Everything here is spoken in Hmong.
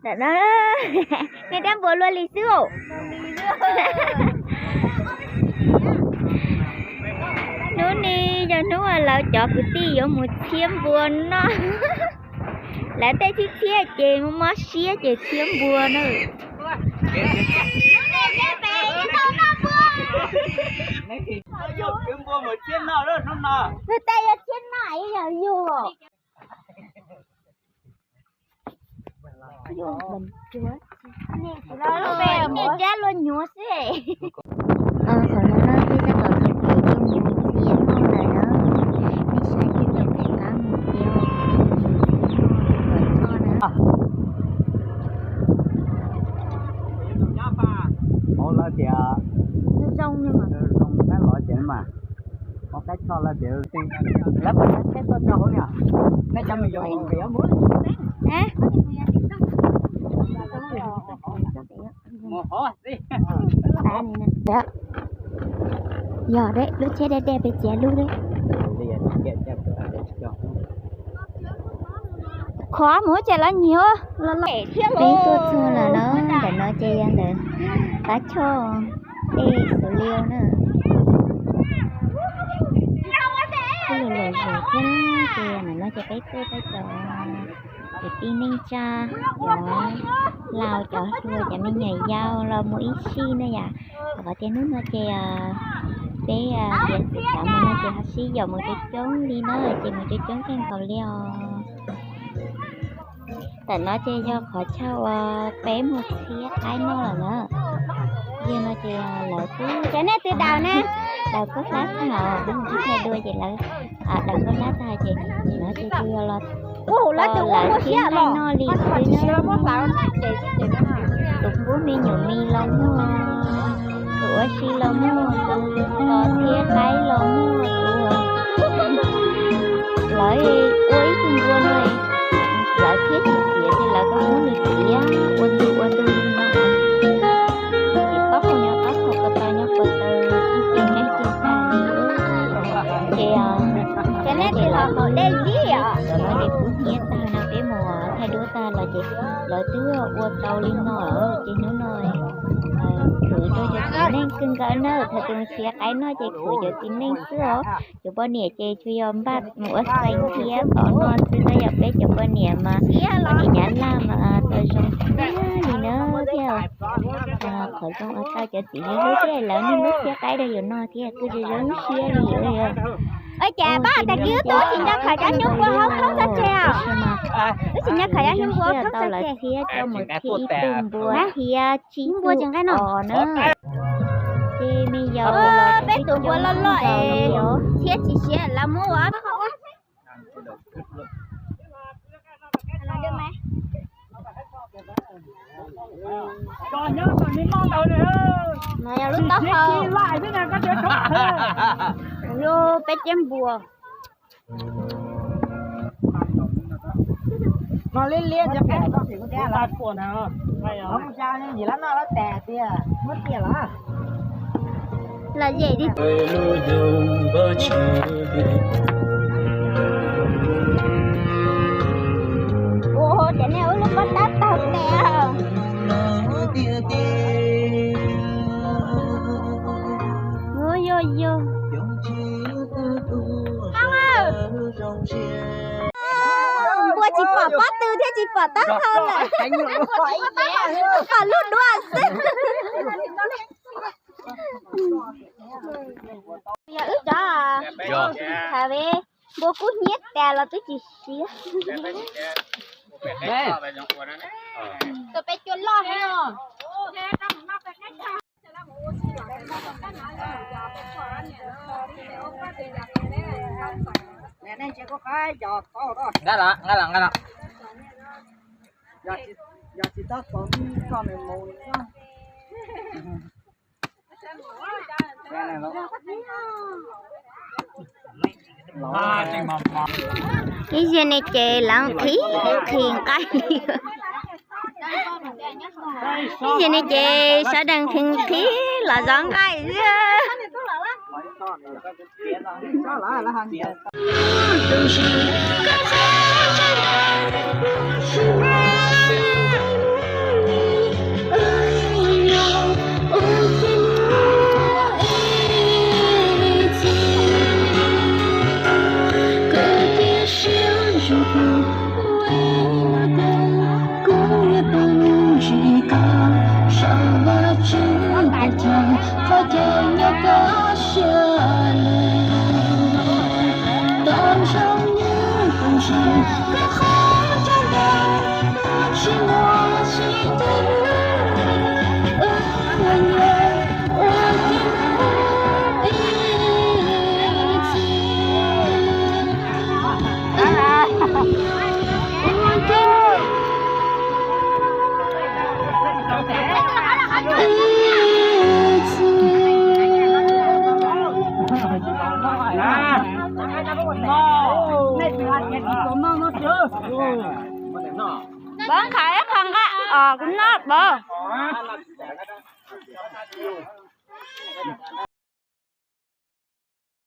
Ntawm no, nej dab npua luaj li xwb os. Hnub no yog hnub uas lawv cov kwv tij yuav mus txhiab npua noj. Lawv tej txhiab txhiab ces mob siab ces txhiab npua na. Nws tej yog txhiab noj yog yug. Niaj dab luag nyuaj xwb. Qhov no no thiaj tab tom tau kev tuaj mus txiav noj lawm na. Nej saib tej tau pem qab mus thiab. Hauv lawv tias zoo zoo tab los ces mas hauv qab choj lawv tias lawv puas tau tsheb tuaj rau hauv niam, nej cov me nyuam yuav mus. Yog deb, lub tsheb deb deb peb txiav lub deb. Qhov mus ces lawv nyiag los los. Peb tuaj txog lawm na, ntawm no ces yog ntawm qab choj tej Xus Liu na. Kuj lom zem thiab ces ntawm no ces peb tuaj peb cov kwv tij neej tsa, cov laus cov hluas cov me nyuam yaus los mus ib sij na yom. Qhov tias hnub no ces peb tias txiv xav mus no ces ho sib yaum mus coob coob li na, ces mus coob coob kawg nkaus li os. Ntawm no ces yog qhov chaw uas peb mus txiav qaib noj lawm na. Yog no ces lawv twb, cov nej twb daws ne, daws khaub hlab tag os, peb mus thaij dua ces lawv daws khaub hlab tag ces no ces kuj yog los, lawv txiav qaib noj li xwb na. Tus pub me nyuam mis los muaj, tus ua si los muaj, tus tos txiav qaib los muaj, tus lawv ua ib tug npua no, lawv thiab tsis txiav ces lawv tau muab nws txiav ua ntug ua ntug li no. Tsis paub qhov nyob qab qhov ko tau nyob ko taw ib ce nyob ce tag li. Ces, ces nej tis los haus dej zib os. Cov no ces kub hnyiab tag no peb mus thaij duab tag los ces lawv twb ua tau li no lawm ces hnub no khwv rau cov txiv neej kawg nkaus na, thaum tus txiav qaib noj ces khwv cov txiv neej xwb os. Cov poj niam ces tsuas yog npaj mus ua xeem thiab tom noj xwb na, yog peb cov poj niam mas poj niam Nyab Laj mas tau zoo tiag li na thiab. Qhov zoo uas tau cov txiv neej hlub thiab lawv niaj hnub txiav qaib rau yus noj thiab kuj zoo zoo siab li. Ua cas pab tas kiv wb tub tsis nco khawm cov nyuj npua hauv thaub txog tseg os? Wb tsis nco khawm cov nyuj npua hauv thaub txog tseg. Thiab coj mus thiab ib tug npua thiab tsib npua tsis nqaij no na. Ces me yau peb tus npua loj loj es thiab tsis siav lawv muab ua. No yog lub taub hau, yog peb ceb npua. No liab liab, lab noj lab tas tiag, muab tiag los. Los yem li. Ua cov niag ub lub pob tab tag tes. Ua yog yog. Npua tsis pom pob tw thiab tsis pom taub hau lawm. Pom lub duav xwb. Yog wb cov, thaum npua kub hnyiab tas los twb tsis siav. Tus peb cua loj heev. Nqa los, nqa los, nqa los. Yog tsis tau txog nws mus. Ib zaug ne ces lawv nqhis nqhis nqaij li. Ib zaug ne ces sawv daws nqhis nqhis los zov nqaij xwb. Kuv noj pov.